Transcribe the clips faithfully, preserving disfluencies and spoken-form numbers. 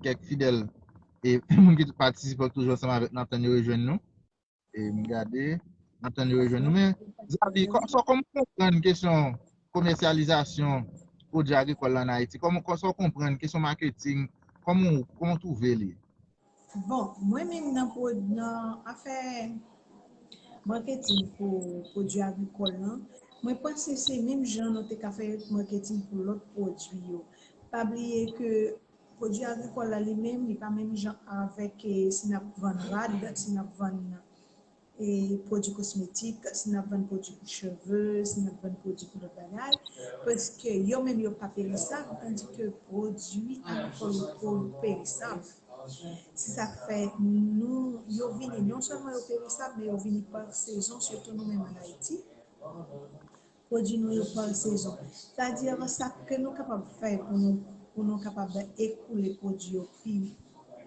kèk fidèl e moun ki patisipe toujou ansanm avèk nou, ap tann yo rejwenn nou. E m gade, m ap tann yo rejwenn nou. Men, Zabi, kò- so, kòman w konprann kesyon komèsyalizasyon pwodui agrikòl la ann Ayiti? Kòman, kò- so w konprann kesyon maketing? Kòman w, kòman w twouve li? Bon, mwen menm nan pwod- nan afè maketing pou pwodui agrikòl lan, mwen panse se menm jan nou te ka fè maketing pou lòt pwodui yo. Pa bliye ke pwodui agrikòl la li menm, li pa menm jan avèk eh, si n ap vann rad, si n ap vann eh, pwodui kosmetik, si n ap vann pwodui pou cheve, si n ap vann pwodui pou lòt bagay, paske yo menm yo pa perisab, tandike pwodui agrikòl yo perisab. Se sa k fè nou, yo vini, non sèlman yo perisab, men yo vini pa sezon, sitou nou menm ann Ayiti. Pwodui nou yo pa sezon. Sa di, sa ke nou kapab fè pou nou, pou nou kapab ekoule pwodui yo pi,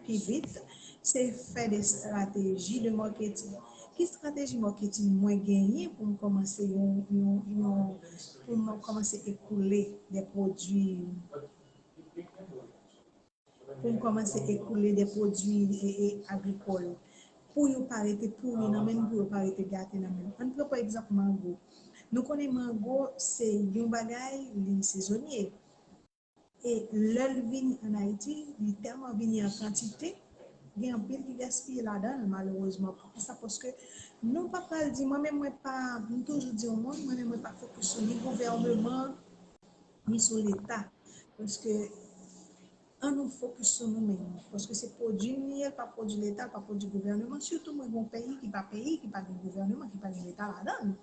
pi vit, se fè de strateji de marketing. Ki strateji marketing mwen genyen pou m kòmanse yon, yon, yon, pou m kòmanse ekoule de pwodui pou m kòmanse ekoule de pwodui e, e agrikòl pou yo pa rete pouri nan men m, pou yo pa rete gate nan men m. Ann pran pa egzanp mango. Nou konnen mango se yon bagay, li sezonye. E lè l vini ann Ayiti, li tèlman vini an kantite, gen anpil ki gaspiye ladan l malerezman. Poukisa? Paske nou pa pral di, mwen menm mwen pa, m toujou di yon moun, mwen menm mwen pa fokis sou ni gouvèneman, ni sou Leta. Paske an nou fokis sou nou menm. Paske se pwodui m li ye, l pa pwodui Leta, l pa pwodui gouvèneman. Sitou mwen gen yon peyi ki pa peyi, ki pa gen gouvèneman, ki pa gen Leta ladan l.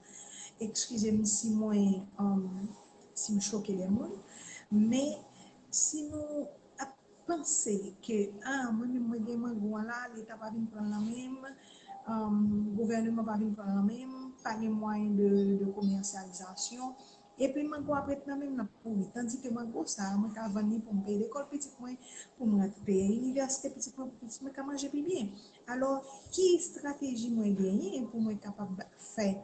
Eskize m si mwen, um, si m choke de moun. Men si nou ap panse ke, ah, mwen menm mwen gen mango an la, Leta pa vin pran l nan men m, um, gouvèneman pa vin pran l nan men m, pa gen mwayen de, de komèsyalizasyon, epi mango ap ret nan men m, l ap pouri. Tandike mango sa a, mwen ka vann li pou m peye lekòl pitit mwen, pou m rantre peye inivèsite pitit mwen, pou pitit mwen ka manje pi byen. Alò, ki estrateji mwen genyen pou mwen kapab fè,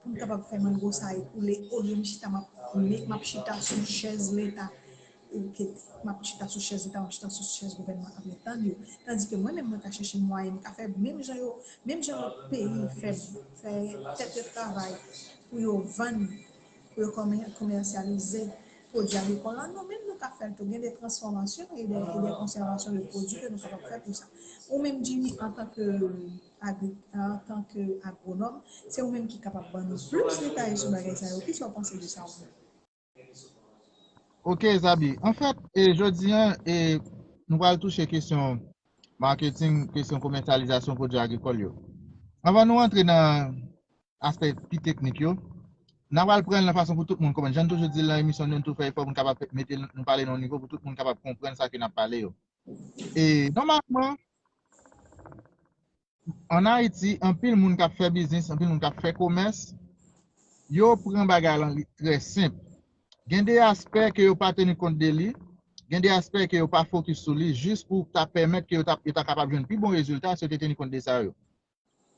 pou m kapab fè mango sa a ekoule, olye m chita m ap, m ap chita sou chèz Leta, ke m ap chita sou chèz Leta, m ap chita sou chèz gouvènman ap ret tann yo. Tandike mwen menm, mwen ka chèche mwayen, m ka fè menm jan yo, menm jan lòt peyi fè, fè tèt yo travay pou yo vann, pou yo komè- komèsyalize pwodui agrikòl la. Nou menm nou ka fè l tou. Gen de transfòmasyon e de, e de konsèvasyon de pwodui ke nou kapab fè pou sa. Ou menm, Jimmy, antanke agri- antanke agwonòm, se ou menm ki kapab ban nou plis detay sou bagay sa yo. Kisa w panse de sa ou menm? Ok, Zabi. Anfèt, e, jodi an, e, nou pral touche kesyon maketing, kesyon komèsyalizasyon pwodui agrikòl yo. Anvan nou antre nan aspè pi teknik yo, n a pral pran l nan fason pou tout moun konprann. Jan n toujou di l nan emisyon, nou toujou fè efò pou n kapab mete nou pale nan yon nivo pou tout moun kapab konprann sa ke n ap pale yo. E nòmalman, ann Ayiti, anpil moun k ap fè biznis, anpil moun k ap fè komès, yo pran bagay lan li trè senp. Gen de aspè ke yo pa teni kont de li, gen de aspè ke yo pa fokis sou li, jis pou ta pèmèt ke yo ta, yo ta kapab jwenn pi bon rezilta si yo te teni kont de sa yo.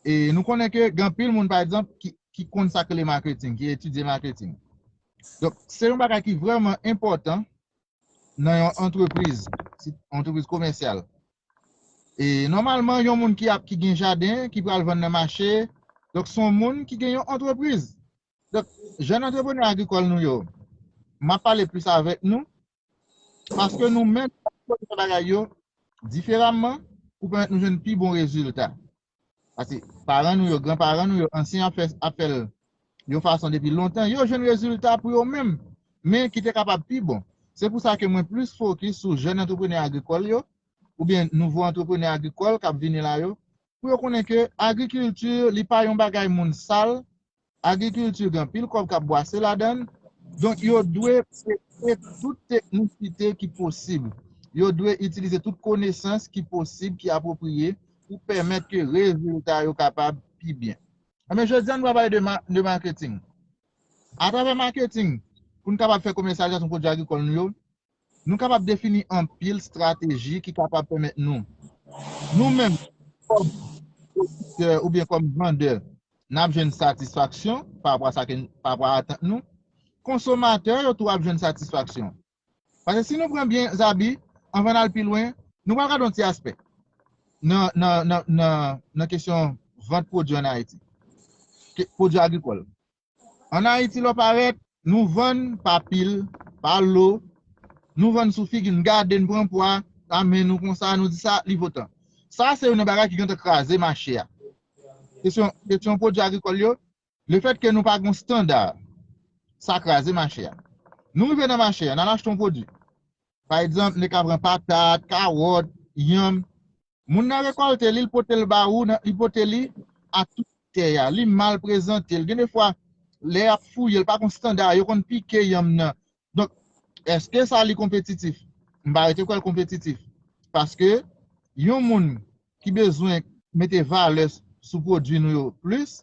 E nou konnen ke gen anpil moun, pa egzanp, ki, ki konn sa k rele maketing, ki etidye maketing. Donk, se yon bagay ki vrèman enpòtan nan yon antrepriz, si, antrepriz komèsyal. E nòmalman, yon moun ki ap, ki gen jaden, ki pral vann nan mache, donk se yon moun ki gen yon antrepriz. Donk, jèn antreprenè agrikòl nou yo, m ap pale plis avèk nou, paske nou menm, fè bagay yo diferaman pou pèmèt nou jwenn pi bon rezilta. Paske paran nou yo, granparan nou yo, ansyen ap fè, ap fè l yon fason depi lontan, yo jwenn rezilta pou yo menm, men ki te kapab pi bon. Se pou sa ke mwen plis fokis sou jèn antreprenè agrikòl yo, oubyen nouvo antreprenè agrikòl k ap vini la yo, pou yo konnen ke agrikilti, li pa yon bagay moun sal, agrikilti gen anpil kòb k ap bwase ladan l, donk yo dwe prete tout teknisite ki posib. Yo dwe itilize tout konesans ki posib, ki apwopriye, pou pèmèt ke rezilta yo kapab pi byen. Enben, jodi a, nou va pale de, ma- de maketing. Atravè maketing, pou n kapab fè komèsyalizasyon pwodui agrikòl nou yo, nou kapab defini anpil estrateji ki kapab pèmèt nou, nou menm, kòm pwodiktè oubyen kòm vandè, n ap jwenn satisfaksyon pa rapò a sa ke, pa rapò a atant nou. Konsomatè yo tou ap jwenn satisfaksyon. Paske si nou pran byen, Zabi, anvan n al pi lwen, nou pral gade yon ti aspè nan, nan, nan, nan, nan kesyon vant pwodui ann Ayiti. Ke- Pwodui agrikòl. Ann Ayiti, lè w parèt, nou vann pa pil, pa lo, nou vann sou figi n, gade n pran pwa, a men nou konsa, nou di sa, li vo tan. Sa se youn nan bagay ki gentan kraze mache a. Kesyon, kesyon pwodui agrikòl yo, lefètke nou pa gen yon estanda, sa kraze mache a. Nou rive nan mache a, n al achte yon pwodui. Pa egzanp, n te ka pran patat, kawòt, yanm. Moun nan rekòlte li, li pote l ba ou, nan- li pote li ak tout tè a. Li mal prezante. L gen de fwa, lè y ap fouye l, pa gen estanda, yo konn pike yanm nan. Donk, èske sa li konpetitif? M pa rete kwè l konpetitif. Paske yon moun ki bezwen mete valè sou pwodui nou yo plis,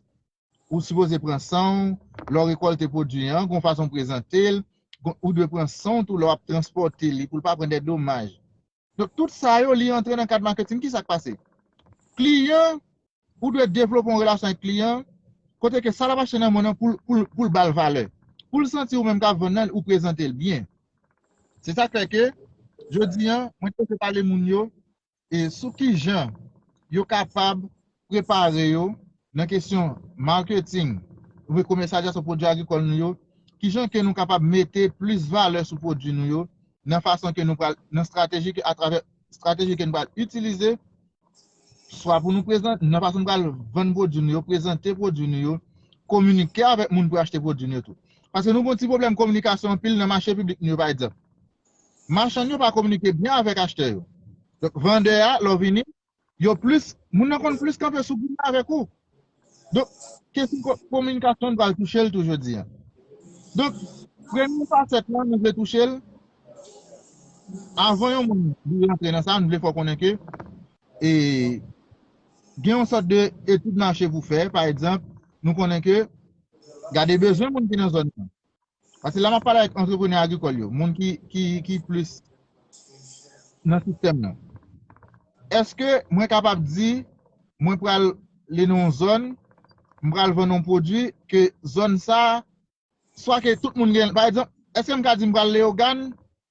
ou sipoze pran san w, lè w rekòlte pwodui an, gon fason w prezante l, gon- ou dwe pran san w tou lè w ap transpòte li pou l pa pran de domaj. Donk, tout sa yo, li antre nan kad maketing. Kisa k pase? Kliyan, ou dwe devlope yon relasyon ak kliyan, kote ke sa l ap achte nan men w nan pou l- pou l- pou l ba l valè. Pou l santi ou menm k ap vann nan, ou prezante l byen. Se sa k fè ke, jodi an, mwen te vle pale moun yo, e sou ki jan yo kapab prepare yo nan kesyon marketing, oubyen komèsyalizasyon pwodui agrikòl nou yo, ki jan ke nou kapab mete plis valè sou pwodui nou yo, nan fason ke nou pral, nan estrateji ke, atravè estrateji ke nou pral itilize, swa pou nou prezante, nan fason nou pral vann pwodui nou yo, prezante pwodui nou yo, kominike avèk moun pou achte pwodui nou yo tou. Paske nou gen yon ti pwoblèm kominikasyon anpil nan mache piblik nou yo, pa egzanp. Machann yo pa kominike byen avèk achtè yo. Donk, vandè a, lè w vini, yo plis, moun nan konn plis kanpe sou goumen avèk ou. Donk, kesyon ko- kominikasyon, nou pral touche l tou jodi a. Donk, premye fasèt la, nou vle touche l, avan yon moun li rantre nan sa, nou vle fè w konnen ke, e, gen yon sòt de etid mache pou fè, pa egzanp, nou konnen ke, gade bezwen moun ki nan zòn nan. Paske la m ap pale avèk antreprenè agrikòl yo, moun ki, ki, ki plis nan sistèm nan. Èske mwen kapab di, mwen pral le nan yon zòn, m pral vann yon pwodui ke zòn sa, swa ke tout moun gen, pa egzanp, èske m ka di m pral Leyogàn,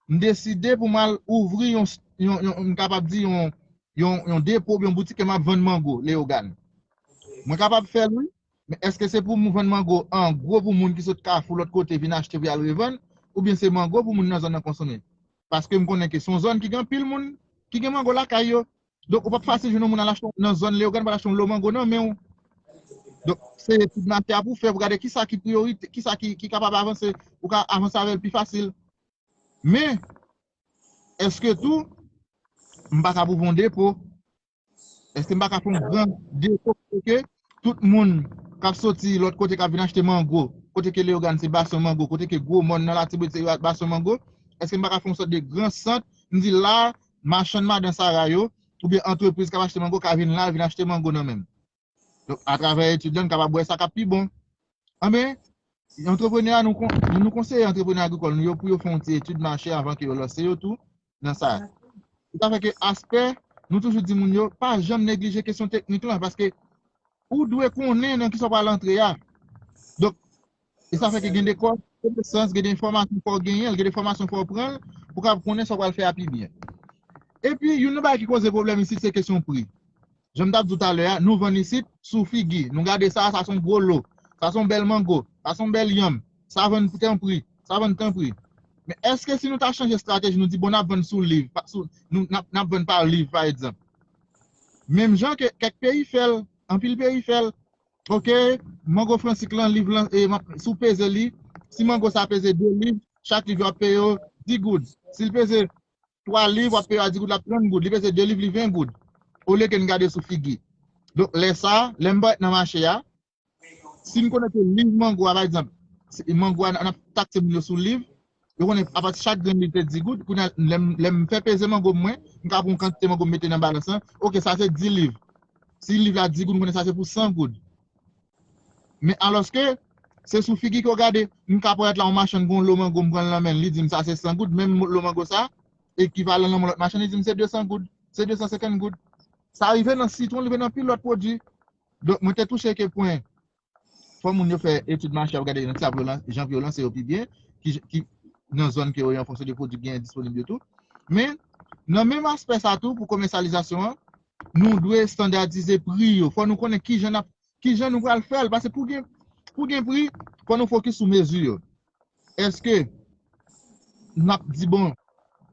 m deside pou m al ouvri yon, yon, yon, m kapab di yon, yon, yon depo, yon boutik ke m ap vann mango, Leyogàn. Mwen kapab fè l, wi, men èske se pou m vann mango an gwo pou moun ki sot Kafou lòt kote vin achte pou y al revann, oubyen se mango pou moun nan zòn nan konsome? Paske m konnen ke se yon zòn ki gen anpil moun ki gen mango lakay yo. Donk, ou p ap fasil jwenn yon moun al achte nan zòn Leyogàn pou al achte yon lo mango nan men w. Donk, se etid mache a pou fè, pou gade kisa ki priyorite, kisa ki, ki kapab avanse, ou ka avanse avè l pi fasil. Men, èske tou, m pa ka pou fè yon depo? Èske m pa ka fè yon gran depo kote ke tout moun k ap soti lòt kote k ap vin achte mango, kote ke Leyogàn se basyon mango, kote ke gwo mòn nan Latibonit se basyon mango, èske m pa ka fè yon sòt de gran sant, m di la, machann madan Sara yo, oubyen antrepriz k ap achte mango ka vin la, vin achte mango nan men m? Donk, atravè etid lan, n kapab wè sa k ap pi bon. Anben, antreprenè a, nou, kon, nou konseye antreprenè agrikòl nou yo pou yo fè yon ti etid mache avan ke yo lanse yo tou nan sa. Se sa fè ke aspè, nou toujou di moun yo, pa janm neglije kesyon teknik lan, paske ou dwe konnen nan kisa w pral antre a. Donk, e sa fè ke gen de kò- konesans, gen de enfòmasyon fò w genyen l, gen de fòmasyon fò w pran l, pou w kapab konnen sa w pral fè a pi byen. Epi, youn nan bagay ki koze pwoblèm isit, se kesyon pri. Jan m t ap di w talè a, nou vann isit sou figi. Nou gade sa, sa se yon gwo lo. Sa se yon bèl mango. Sa se yon bèl yanm. Sa vann pou tan pri. Sa vann tan pri. Men èske si nou ta chanje estrateji, nou di, bon, n ap vann sou liv, pa- sou, nou, n ap, n ap vann pa liv, pa egzanp. Menm jan ke kèk peyi fè l, anpil peyi fè l. Oke, mango fransik lan, liv lan, e, si w peze li, si mango sa peze de liv, chak liv yo ap peye yo dis goud. Si l peze twa liv, w ap peye yo a dis goud, l ap trant goud. Li peze de liv, li ven goud. Olye ke n gade sou figi. Donk, lè sa, lè m parèt nan mache a, si m konnen ke liv mango a, pa egzanp, se- mango a, n ap takse moun yo sou liv, yo konnen apati chak grenn liv se dis goud, kounye a, lè m, lè m fè peze mango mwen, m ka pran yon kantite mango m mete nan balans lan, oke, sa se dis liv. Si liv la dis goud, m konnen sa se pou san goud. Men alòske, se sou figi ke w gade, m ka parèt la, yon machann gen yon lo mango, m pran l nan men l, li di m sa se san goud, menm lo mango sa, ekivalan nan men lòt machann, li di m se de san goud, se de san senkant goud. Sa rive nan sitwon, rive nan anpil lòt pwodui. Donk, mwen te touche ke pwen, fò moun yo fè etid mache, ap gade nan sa pou yo lan- jan pou yo lanse yo pi byen, ki, ki nan zòn ke yo ye an fonksyon de pwodui ki genyen disponib yo tou. Men, Nan menm aspè sa tou, pou komèsyalizasyon an, nou dwe estandadize pri yo. Fò nou konnen kijan n ap, kijan nou pral fè l. Paske pou gen, pou gen pri, fò nou fokis sou mezi yo. Èske n ap di, bon,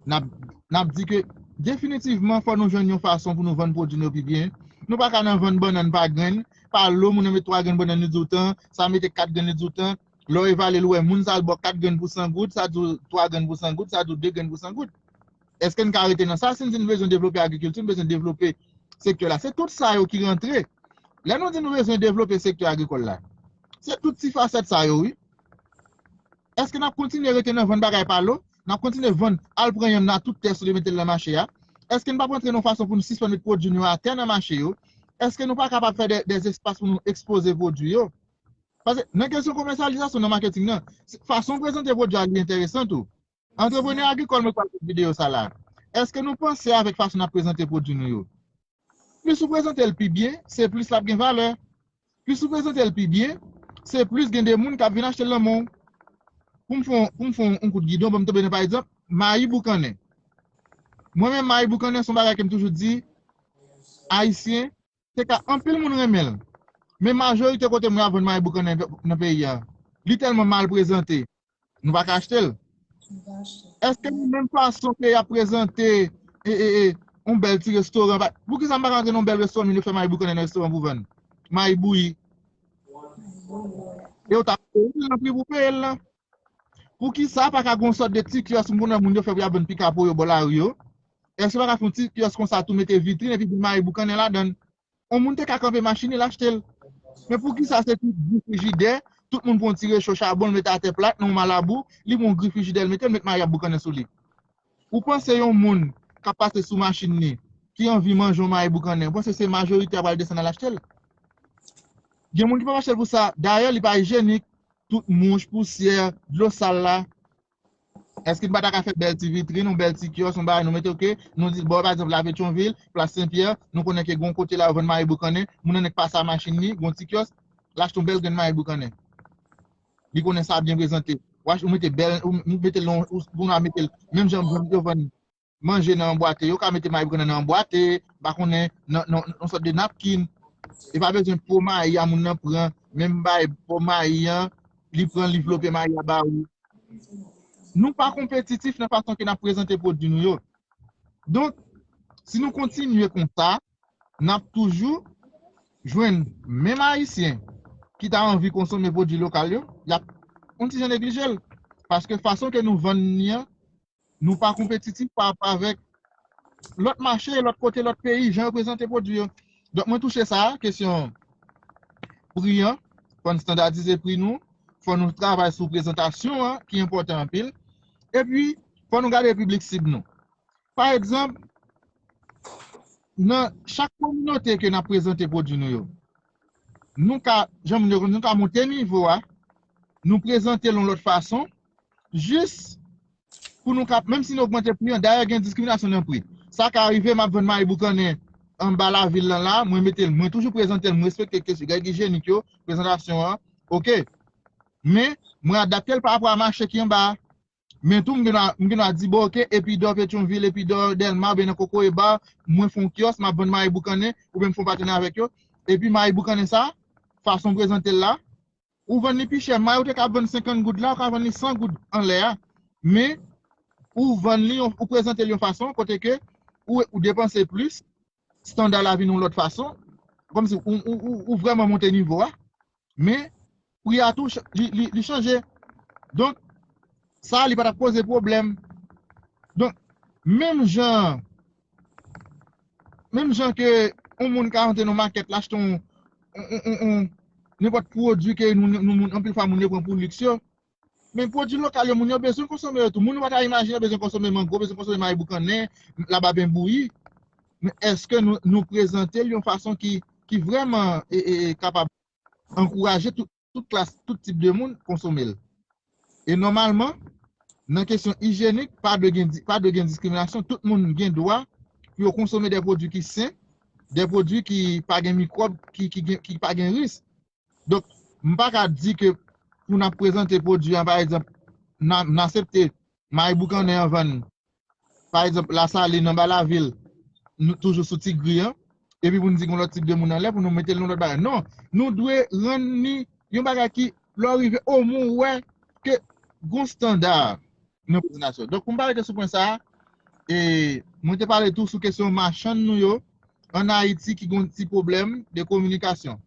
n ap, n ap di ke definitivman, fò nou jwenn yon fason pou nou vann pwodui nou yo pi byen? Nou pa ka nan vann bannann pa grenn, pa lo, moun nan met twa grenn bannann, li di w tan, sa mete kat grenn, li di w tan. Lè w evalye l, ou wè moun sa l ba w kat grenn pou san goud, sa di w twa grenn pou san goud, sa di w de grenn pou san goud. Èske n ka rete nan sa? Si n di n bezwen devlope agrikilti, n bezwen devlope sektè la. Se tout sa yo ki rantre. Lè nou di nou bezwen devlope sektè agrikòl la, se tout ti fasèt sa yo, wi. Èske n ap kontinye rete nan vann bagay pa lo? N ap kontinye vann, al pran yonn nan tout tè sou li, mete l nan mache a? Èske n p ap rantre nan yon fason pou nou sispann met pwodui nou yo atè nan mache yo? Èske nou pa kapab fè de, de espas pou nou ekspoze pwodui yo? Paske nan kesyon komèsyalizasyon, nan maketing nan, se, fason w prezante pwodui a, li enteresan tou. Antreprenè agrikòl, mwen pral fè videyo sa la. Èske nou panse avèk fason n ap prezante pwodui nou yo? Plis ou prezante l pi byen, se plis l ap gen valè. Plis ou prezante l pi byen, se plis gen de moun k ap vin achte l nan men w. Pou m fè yon, pou m fè yon, yon kout gidon, ban m tonbe nan pa egzanp, mayi boukannen. Mwen menm, mayi boukannen se yon bagay ke m toujou di, Ayisyen, se ka anpil moun renmen l. Men majorite kote moun ap vann mayi boukannen nan peyi a, li tèlman mal prezante, nou pa ka achte l. Èske nou menm fason ke y ap prezante e, e, e, yon bèl ti restoran, pa, poukisa m pa ka rantre nan yon bèl restoran, men yo fè mayi boukannen nan restoran pou vann? Mayi bouyi. E yo t ap peye l nan pri pou peye l lan. Poukisa pa ka gen yon sòt de ti kyòs moun, moun yo fè pou y ap vann pikapo yo bò lari yo? Èske pa ka fè yon ti kyòs konsa tou, mete vitrin epi vann mayi boukannen ladan l? Yon moun te ka kanpe machin li, l achte l. Men poukisa se tout gri frijidè, tout moun pran yon ti recho chabon, l mete atè plat, nan yon malabou, li pran yon gri frijidè, l mete, l met mayi ak boukannen sou li? Ou panse yon moun k ap pase sou machin li, ki anvi manje yon mayi boukannen, ou panse se majorite a pral desann al achte l? Gen moun ki p ap achte l pou sa. Dayè, li pa ijyenik. Tout mouch, pousyè, dlo sal la. Èske n pa ta ka fè bèl ti vitrin, yon bèl ti kyòs, yon bagay nou mete, oke, nou di, bon, pa egzanp, la Petyonvil, plas Sen Pyè, nou konnen ke gen yon kote la yo vann mayi boukannen, moun nan nèk pase a machin li, gen yon ti kyòs, l achte yon bèl grenn mayi boukannen. Li konnen sa byen prezante. Ou ach-, ou mete bèl, ou, ou mete l nan, ou, pou nou mete l, menm jan yo vann manje nan anbwate, yo ka mete mayi boukannen nan anbwate, m pa konnen, nan, nan, nan yon sòt de napkin. E pa bezwen po mayi a moun nan pran, menm bay po mayi an, li pran, li vlope mayi a ba ou. Nou pa konpetitif nan fason ke n ap prezante pwodui nou yo. Donk, si nou kontinye konsa, n ap toujou jwenn menm Ayisyen ki ta anvi konsome pwodui lokal yo, y ap yon ti jan neglije l. Paske fason ke nou vann li an, nou pa konpetitif pa rapò avèk lòt mache, lòt kote, lòt peyi, jan yo prezante pwodui yo. Donk, mwen touche sa, kesyon pri an, fò n estandadize pri nou, fò nou travay sou prezantasyon an, ki enpòtan anpil. Epi, fò nou gade piblik sib nou. Pa egzanp, nan chak kominote ke n ap prezante pwodui nou yo, nou ka, jan moun yo konn, nou ka monte nivo a, nou prezante l yon lòt fason, jis pou nou ka, menm si nou ogmante pri an, dayè gen diskriminasyon nan pri. Sa ka rive, m ap vann mayi boukannen anba lavil lan la, mwen mete l, mwen toujou prezante l, mwen respekte kesyon règ ijyenik yo, prezantasyon an, oke. Men, mwen adapte l pa rapò a mache ki anba a. Men tou, m gen dwa, m gen dwa di, bon, oke, epi dò Petyonvil, epi dò Dèlma, oubyen nan Kokoye Ba, mwen fè yon kyòs, m ap vann mayi boukannen, oubyen m fè yon patenè avèk yo. Epi mayi boukannen sa, fason m prezante l la, ou vann li pi chè. Mayi ou te ka vann senkant goud la, ou ka vann li san goud anlè a. Men, ou vann li, yon- ou prezante l yon fason kote ke ou, ou depanse plis, estanda la vin yon lòt fason, kòmsi ou, ou, ou, ou vrèman monte nivo a, men pri a tou ch- li, li, li chanje. Donk, sa, li pa t ap poze pwoblèm. Donk, menm jan, menm jan ke yon moun ka rantre nan makèt la, achte yon, yon, yon, yon, yon, nenpòt pwodui ke nou, nou, moun, anpil fwa, moun yo pran pou liks yo. Men pwodui lokal yo, moun yo bezwen konsome yo tou. Moun ou pa ta imajine yo bezwen konsome mango, bezwen konsome mayi boukannen, lababen bouyi. Men èske nou, nou prezante l yon fason ki, ki vrèman e, e, e, kapab ankouraje tout, tout klas, tout tip de moun konsome l? E nòmalman, nan kesyon ijyenik, pa dwe gen di- pa dwe gen diskriminasyon. Tout moun gen dwa pou yo konsome de pwodui ki sen, de pwodui ki pa gen mikwòb, ki, ki, gen- ki pa gen risk. Donk, m pa ka di ke pou n ap prezante pwodui an, pa egzanp, n a- n aksepte mayi boukannen an vann pa egzanp, Lasalin anba lavil, nou toujou sou ti gri an, epi pou n di gen lòt tip de moun anlè, pou nou mete l nan lòt bagay. Non, nou dwe rann li yon bagay ki, lè w rive, omwen w wè ke gon estanda nan prezentasyon. Donk, pou m pa rete sou pwen sa a, e mwen te pale tou sou kesyon machann nou yo ann Ayiti ki gon ti pwoblèm de kominikasyon.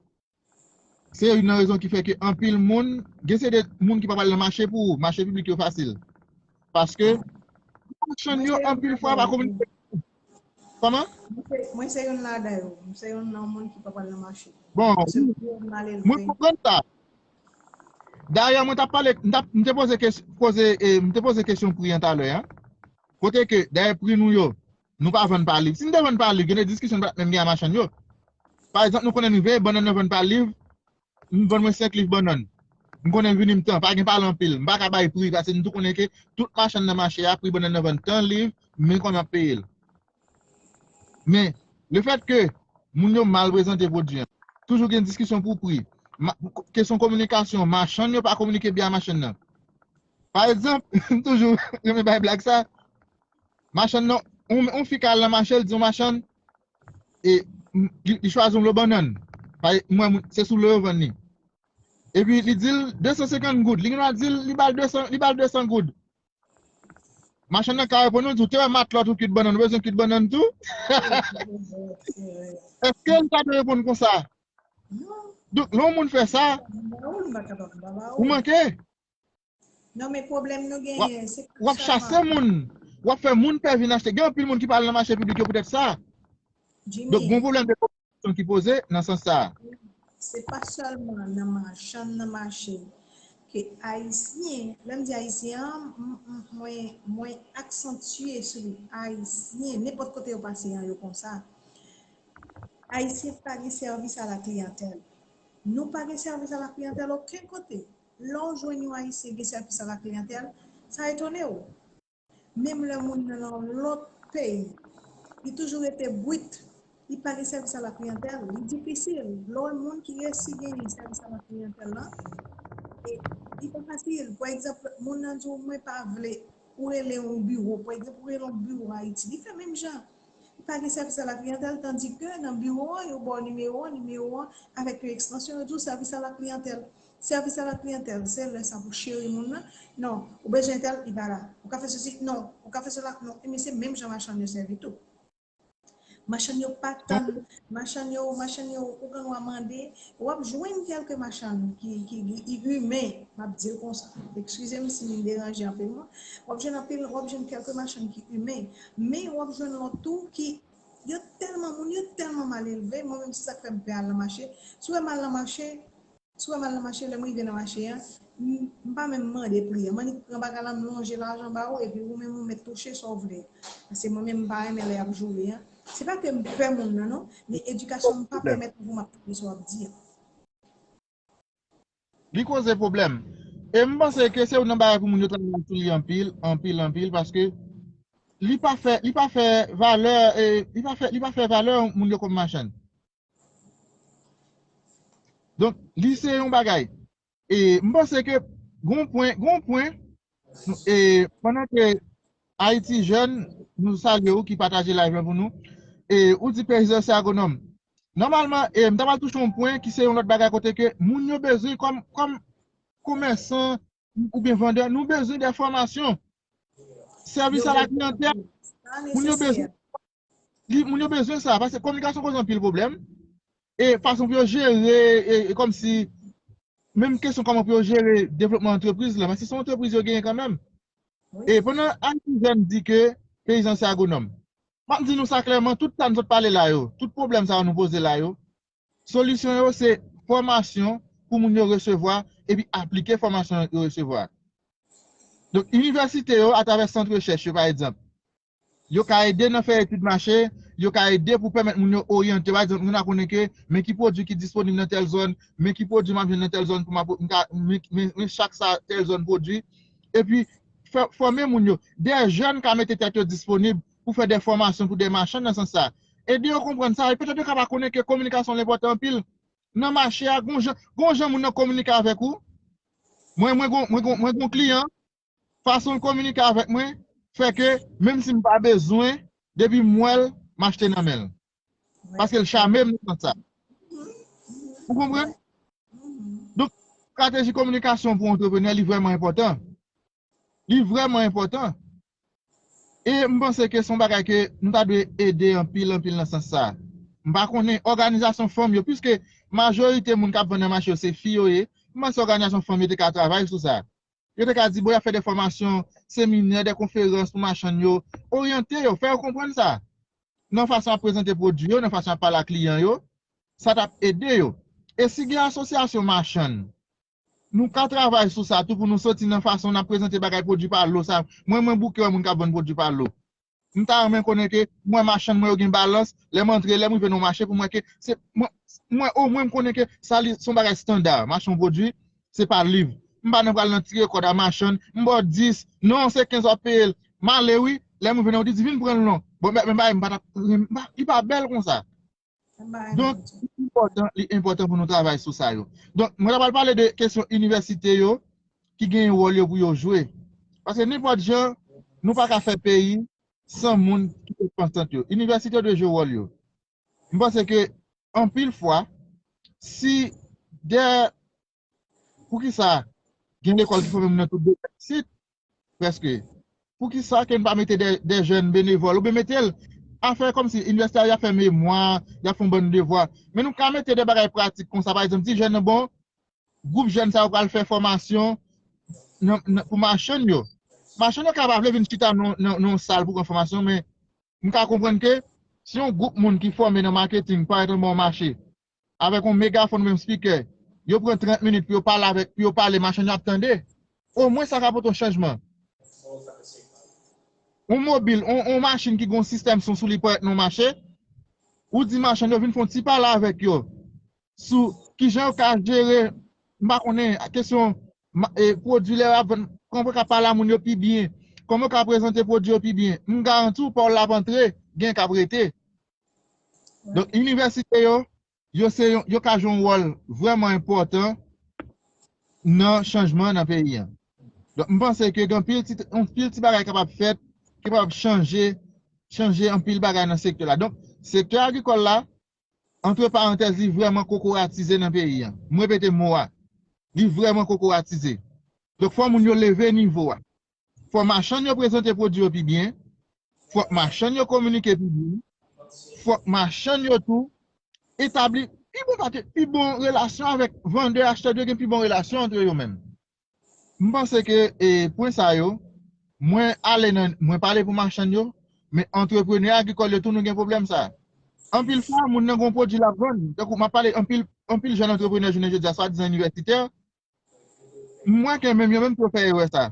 Se youn nan rezon ki fè ke anpil moun, gen se de moun ki pa pral nan mache pou ou, mache piblik yo fasil. Paske machann yo anpil fwa pa kominike. Kòman? Mwen se, mwen se youn ladan yo. Mwen se youn nan moun ki pa pral nan mache. Bon, mwen konprann sa. Dayè, mwen t ap pale, m t ap, m te poze kes-, poze, e, m te poze kesyon pri an talè a. Kote ke, dayè, pri nou yo, nou pa vann pa liv. Si n te vann pa liv, gen de diskisyon nou pa t menm gen a machann yo. Pa egzanp, nou konnen n rive, bannann nan vann pa liv, m vann mwen senk liv bannann. M konnen vini m tan, pa gen pale anpil. M pa ka bay pri, paske n tou konnen ke tout machann nan mache a, pri bannann nan vann tan liv, men kòman y ap peye l. Men, lefètke moun yo mal prezante pwodui an, toujou gen diskisyon pou pri, ma-, kesyon kominikasyon, machann yo pa kominike byen a machann nan. Pa egzanp, m toujou renmen bay blag sa, machann nan, yon, yon fi ka al nan mache, l di yon machann, e, m, li, li chwazi yon lo bannann. Pa, mwen, se sou lo yo vann li. Epi li di l de san senkant goud. Li gen dwa di l, li ba l de san, li ba l de san goud. Machann nan ka reponn ou, di w, te wè matlòt ou kuit bannann, ou bezwen kuit bannann tou? Èske li ta dwe reponn konsa? Donk, lè yon moun fè sa, ou manke. Non, men pwoblèm nou genyen, se pa sèlman. W ap chase moun, w ap fè moun pè vin achte. Gen anpil moun ki pa al nan mache piblik yo poutèt sa. Donk, gon pwoblèm de kominikasyon ki poze nan sans sa a. Se pa sèlman nan machann nan mache ke Ayisyen, lè m di Ayisyen an, m, m, mwen, mwen aksantye sou Ayisyen, nenpòt kote yo pase an, yo konsa. Ayisyen pa gen sèvis a la kliyantèl. Nou pa gen sèvis a la kliyantèl okenn kote. Lè w jwenn yon Ayisyen gen sèvis a la kliyantèl, sa etone w. Menm lè moun nan nan lòt peyi, li toujou rete bwit, li pa gen sèvis a la kliyantèl, li difisil. Lè w wè moun ki resi genyen sèvis a la kliyantèl la, e li pa fasil. Pa egzanp, moun nan di w, mwen pa vle, ou rele yon biwo, pa egzanp, ou rele yon biwo Ayiti, li fè menm jan. Li pa gen sèvis a la kliyantèl, tandike nan biwo an, yo ba w nimewo an, nimewo an, avèk yon ekstansyon, yo di w sèvis a la kliyantèl. Sèvis a la kliyantèl, se lè sa pou cheri moun nan. Non, ou bezwen tèl, li pa la. Ou ka fè sesi, non, ou ka fè sela, non. Ebyen, se menm jan machann yo sèvi tou. Machann yo pa tann, machann yo, machann yo, ou gen dwa mande, w ap jwenn kèlke machann ki, ki, ki imen, m ap di l konsa. Eskize m si m deranje anpil, non. W ap jwenn anpil, w ap jwenn kèlke machann ki imen, men w ap jwenn lòt tou ki, yo tèlman, moun yo tèlman mal elve, mwen menm se sa k fè m pè al nan mache. Si w wè m al nan mache, Si w wè m al nan mache, lè m rive nan mache a, m, m pa menm mande pri a. M annik pran bagay la, m lonje lajan ba ou, epi ou menm ou mèt touche sa w vle. Paske mwen menm m pa renmen lè y ap joure a. Se pa ke m pè moun nan non, men edikasyon m pa pèmèt mwen pou m ap tande sa w ap di a. Li koze pwoblèm. E m panse ke se youn nan bagay pou moun yo travay sou li anpil, anpil, anpil, paske li pa fè, li pa fè valè, e, li pa fè, li pa fè valè moun yo kòm machann. Donk, li se yon bagay. E m panse ke gon pwen, gon pwen, e pandan ke Ayiti Jèn, nou salye ou ki pataje live lan pou nou. E ou di peyizan se agwonòm. Nòmalman, e m ta pral touche yon pwen ki se yon lòt bagay kote ke moun yo bezwen kòm, kòm komèsan oubyen vandè, nou bezwen de fòmasyon. Sèvis a la kliyantèl, moun yo bezwen, li, moun yo bezwen sa, paske kominikasyon koze anpil pwoblèm. E fason pou yo jere, e, e kòmsi, menm kesyon kòman pou yo jere devlopman antrepriz la, paske se yon antrepriz yo genyen kanmenm. E pandan Ayiti Jèn di ke peyizan se agwonòm. M ap di nou sa klèman, tout sa nou sot pale la yo, tout pwoblèm sa yo nou poze la yo, solisyon yo se fòmasyon pou moun yo resevwa epi aplike fòmasyon yo resevwa. Donk, inivèsite yo, atravè sant rechèch yo, pa egzanp, yo ka ede nan fè etid mache, yo ka ede pou pèmèt moun yo oryante. Pa egzanp, moun a konnen ke men ki pwodui ki disponib nan tèl zòn, men ki pwodui m ap jwenn nan tèl zòn pou m ap, m ka, men, men, men chak sa tèl zòn pwodui. Epi, fè, fòme moun yo. De jèn ka mete tèt yo disponib pou fè de fòmasyon pou de machann nan sans sa. Ede yo konprann sa, e petèt yo ka pa konnen ke kominikasyon l enpòtan anpil. Nan mache a, gon jan, gon jan moun nan kominike avèk ou. Mwen, mwen gon, mwen gon, mwen gon kliyan, fason l kominike avèk mwen, fè ke, menm si m pa bezwen, depi m wè l, m achte nan men l. Paske l chame m nan sans sa. Ou konprann? Donk, estrateji kominikasyon pou antreprenè, li vrèman enpòtan. Li vrèman enpòtan. E m panse ke se yon bagay ke nou ta dwe ede anpil, anpil nan sans sa. M pa konnen òganizasyon fanm yo, piske majorite moun k ap vann nan mache yo se fi yo ye, m panse òganizasyon fanm yo te ka travay sou sa. Yo te ka di, bon, y ap fè de fòmasyon, seminè, de konferans pou machann yo, oryante yo, fè yo konprann sa. Nan fason y ap prezante pwodui yo, nan fason y ap pale ak kliyan yo, sa t ap ede yo. E si gen asosyasyon machann, nou ka travay sou sa tou pou nou soti nan fason n ap prezante bagay pwodui pa lo sa. Mwen, mwen bouke wè moun k ap vann pwodui pa lo. M ta renmen konnen ke mwen machann mwen yo gen balans, lè m antre, lè m rive nan mache pou mwen ke se mwen, mwen omwen m konnen ke sa li se yon bagay estanda, mache yon pwodui, se pa liv. M pa nan pral nan tire kòd a machann, m ba w dis, non, se kenz w ap peye l. M ale wi, lè m rive nan ou di, di vin pran l non. Bon, men men bagay m pa t ap, li pa bèl konsa. Donk, li enpòtan, li enpòtan pou nou travay sou sa yo. Donk, mwen ta pral pale de kesyon inivèsite yo ki gen wòl yo pou yo jwe. Paske nenpòt jan, nou pa ka fè peyi san moun ki te pantant yo. Inivèsite yo dwe jwe wòl yo. M panse ke anpil fwa, si de Poukisa gen lekòl ki fòme moun nan tout domèn isit? Prèske. Poukisa ke n pa mete de, de jèn benevòl oubyen mete l a fè kòmsi inivèsite a y ap fè memwa, y ap fè yon bann devwa. Men nou ka mete de bagay pratik konsa, pa egzanp, di jèn nan bon, gwoup jèn sa yo pral fè fòmasyon nan, nan, pou machann yo. Machann yo ka pa vle vin chita nan, nan, nan yon sal pou pran fòmasyon, men M ka konprann ke si yon gwoup moun ki fòme nan maketing parèt anba yon mache, avèk yon megafòn oubyen yon spikè, yo pran trant minit pou yo pale avèk, pou yo pale, machann yo ap tande, omwen sa ka pote yon chanjman. Yon mobil, yon, yon machin ki gen yon sistèm son sou li parèt nan yon mache, ou di machann yo vin fè yon ti pale avèk yo sou kijan yo ka jere, m pa konnen, kesyon ma- e, pwodui lè yo ap vann, kòman yo ka pale a moun yo pi byen, kòman yo ka prezante pwodui yo pi byen. M garanti w, pawòl la ap antre, gen k ap rete. Donk, inivèsite yo, yo se yon, yo ka jwe yon wòl vrèman enpòtan nan chanjman nan peyi a. Donk, m panse ke gen anpil ti, anpil ti bagay kapab fèt, ki kapab chanje, chanje anpil bagay nan sektè la. Donk, sektè agrikòl la, antre parantèz, li vrèman kokoratize nan peyi a. M repete mo a. Li vrèman kokoratize. Donk, fò moun yo leve nivo a. Fò machann yo prezante pwodui yo pi byen. Fòk machann yo kominike pi byen. Fòk machann yo tou etabli pi bon pake, pi bon relasyon avèk vandè, achtè, yo gen pi bon relasyon antre yo menm. M panse ke, e, pwen sa yo, mwen ale nan, mwen pale pou machann yo, men antreprenè agrikòl yo tou nou gen pwoblèm sa. Anpil fwa, moun nan gen yon pwodui l ap vann, tankou m ap pale anpil, anpil jèn antreprenè jounen jodi a, swadizan inivèsitè, m wè ke menm yo menm tou yo fè erè sa.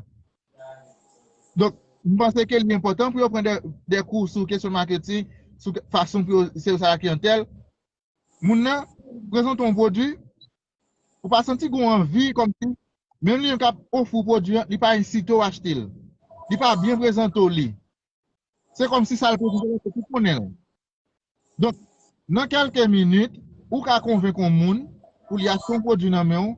Donk, m panse ke li enpòtan pou yo pran de, de kou sou kesyon maketing, sou ke- fason pou yo sèvi sa kliyantèl. Moun nan prezante yon pwodui, ou pa santi gen yon anvi kòmsi, menm li menm k ap ofri w pwodui an, li pa ensite w achte l. Li pa byen prezante w li. Se kòmsi sa l prezante w, se tout konnen l. Donk, nan kèlke minit, ou ka konvenk yon moun pou li achte yon pwodui nan men w,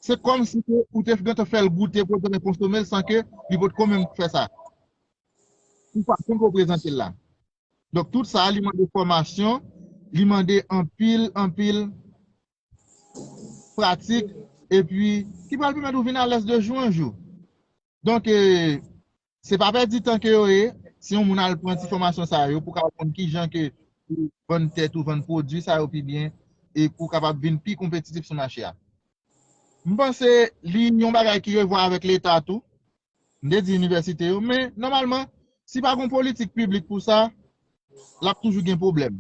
se kòmsi ke ou te gentan fè l goute, pou l te konsome l san ke li potko menm fè sa. Ou pa konn pou w prezante l la. Donk, tout sa, li mande fòmasyon, li mande anpil, anpil pratik, epi ki pral pèmèt ou vin alèz de jou an jou. Donk, e, se pa pèdi tan ke yo ye, si yon moun al pran ti fòmasyon sa yo, pou kapab konn kijan ke pou vann tèt ou, vann pwodui sa yo pi byen, e pou kapab vin pi konpetitif sou mache a. M panse li yon bagay ki revwa avèk Leta tou. M te di inivèsite yo, men nòmalman, si pa gen yon politik piblik pou sa, l ap toujou gen pwoblèm.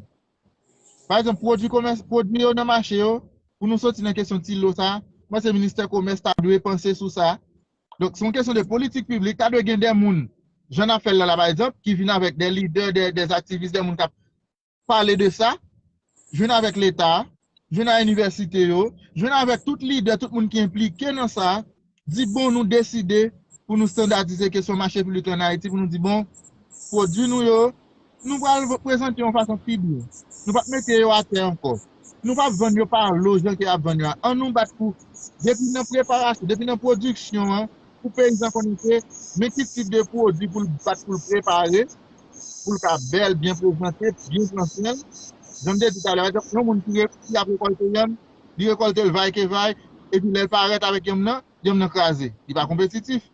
Pa egzanp, pwodui komès, pwodui yo nan mache yo, pou nou soti nan kesyon ti lo sa, m panse ministè komès ta dwe panse sou sa. Donk, se yon kesyon de politik piblik, ta dwe gen de moun, jan n ap fè l la, la, pa egzanp, ki vin avèk de lidè, de, de aktivis, de moun k ap pale de sa, jwenn avèk Leta, jwenn ak inivèsite yo, jwenn avèk tout lidè, tout moun ki enplike nan sa, di bon, nou deside pou nou estandadize kesyon mache piblik la ann Ayiti, pou nou di bon, pwodui nou yo, nou pral prezante yon fason pi byen. Nou p ap mete yo atè ankò. Nou p ap vann yo pa lo jan ke y ap vann yo a. An nou bat pou, depi nan preparasyon, depi nan pwodiksyon an, pou peyizan konnen ke men ki tip de pwodui pou l bat pou l prepare, pou l ka bèl, byen prezante, byen pran swen l. Jan m te di talè, pa egzanp, yon moun ki re- ki ap rekòlte yanm, li rekòlte l vay ke vay, epi lè l parèt avèk yanm nan, yanm nan kraze. Li pa konpetitif.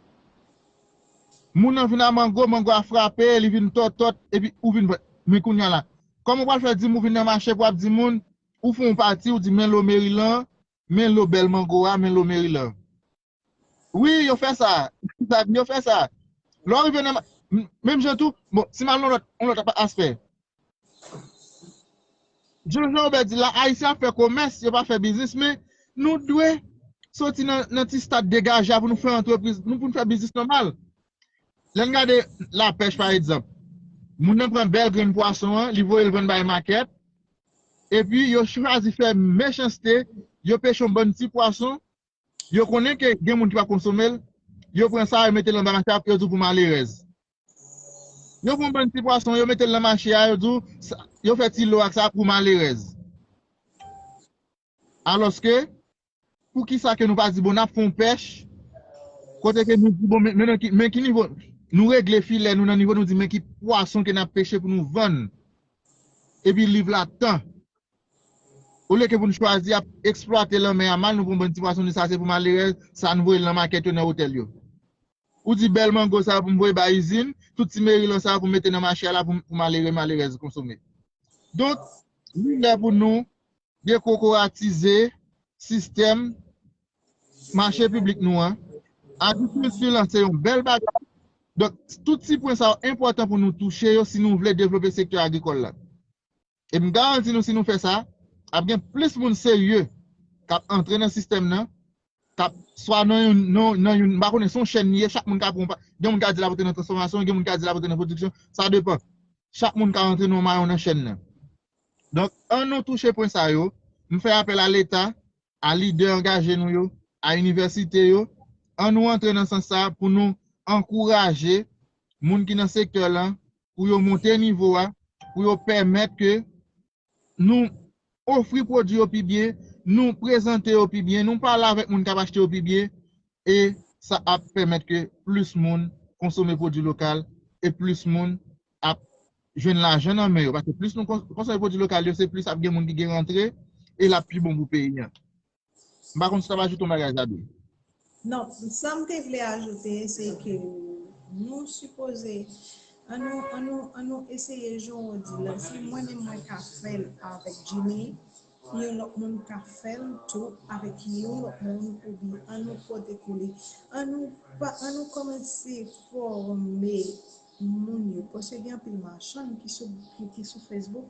Moun nan vin a mango, mango a frape, li vin tòtòt, epi ou vin vann. Men kounye a la, kòman w pral fè di m ou vin nan mache pou w ap di moun, ou fè yon pati, ou di men lo Merilan, men lo bèl mango a, men lo Merilan. Wi, yo fè sa. Yo fè sa. Lè w rive nan, menm jan tou, bon, si m al nan lòt, yon lòt aspè. Jan Jean Robert di la, Ayisyen ap fè komès, yo pa fè biznis, men nou dwe soti nan, nan ti stad degaje a pou nou fè antrepriz, nou pou nou fè biznis nòmal. Lè n gade lapèch, pa egzanp, moun nan pran bèl grenn pwason an, li voye l vann bay makèt, epi yo chwazi fè mechanste, yo peche yon bann ti pwason, yo konnen ke gen moun ki p ap konsome l, yo pran sa, yo mete l anba mache a, yo di w pou malerèz. Yo pran bann ti pwason, yo mete l nan mache a, yo di w, sa- yo fè ti lo ak sa pou malerèz. Alòske, poukisa ke nou pa di, bon, n ap fè yon pèch, kote ke nou di, bon, men, men, nan ki, men ki nivo, nou regle filè nou nan nivo, nou di, men ki pwason ke n ap peche pou nou vann. Epi liv la tan. Olye ke pou n chwazi ap eksplwate lanmè a mal, nou pran bann ti pwason, nou di sa se pou malerèz, sa n voye l nan makèt yo, nan otèl yo. Ou di bèl mango sa pou m voye bay izin, tout ti Merilan sa pou m mete nan mache a la pou, pou malere, malerèz konsome. Donk, li lè pou nou dekokoratize sistèm mache piblik nou an. Agrikilti lan se yon bèl bagay. Donk, tout ti pwen sa yo enpòtan pou nou touche yo si nou vle devlope sektè agrikòl la. E m garanti nou, si nou fè sa, ap gen plis moun serye k ap antre nan sistèm nan, k ap swa nan yon, nan, nan yon, m pa konnen, se yon chèn li ye, chak moun ka pran yon pa-, gen moun ka di l ap antre nan transfòmasyon, gen moun ka di l ap antre nan pwodiksyon, sa depann. Chak moun ka antre nan yon mayon nan chèn nan. Donk, an nou touche pwen sa yo, m fè apèl a Leta, a lidè angaje nou yo, a inivèsite yo, an nou antre nan sans sa pou nou ankouraje moun ki nan sektè lan, pou yo monte nivo a, pou yo pèmèt ke nou ofri pwodui yo pi byen, nou prezante yo pi byen, nou pale avèk moun k ap achte yo pi byen, e sa ap pèmèt ke plis moun konsome pwodui lokal e plis moun ap jwenn lajan nan men yo. Paske plis nou kons- konsome pwodui lokal yo, se plis ap gen moun ki gen rantre e l ap pi bon pou peyi an. M pa konn si w t ap ajoute yon bagay, Zabi. Non, sa m te vle ajoute, se ke nou sipoze, an nou, an nou, an nou eseye, jan w di la, si mwen menm mwen ka fè l avèk Jimmy, yon lòt moun ka fè l tou avèk yon lòt moun, oubyen an nou pote kole. An nou pa, an nou kòmanse fòme moun yo, paske gen anpil machann ki sou, ki, ki sou Facebook.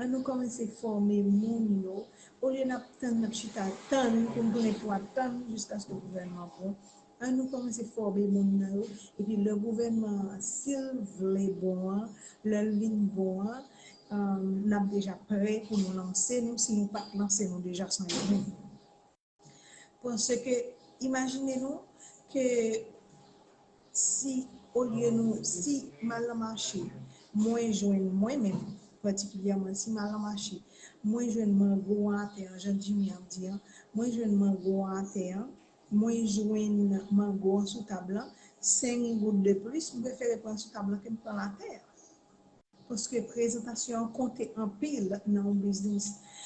An nou kòmanse fòme moun yo, olye n ap tann, n ap chita tann pou n tounen pou ap tann jiskaske gouvènman bon. An nou kòmanse fòme moun nan yo, epi lè gouvènman an, si l vle bon an, lè l vin bon an, n ap deja prè pou nou lanse nou, si nou pa t lanse nou deja san yo menm. Paske, imajine nou ke si, olye nou, si m al nan mache, mwen jwenn, mwen menm, patikilyèman, si m al nan mache, mwen jwenn mango an atè an, jan Jimmy ap di an, mwen jwenn mango an atè an, mwen jwenn mango an sou tab lan, senk goud de plis, m prefere pran sou tab lan ke m pran l atè an. Paske prezantasyon an konte anpil nan yon biznis.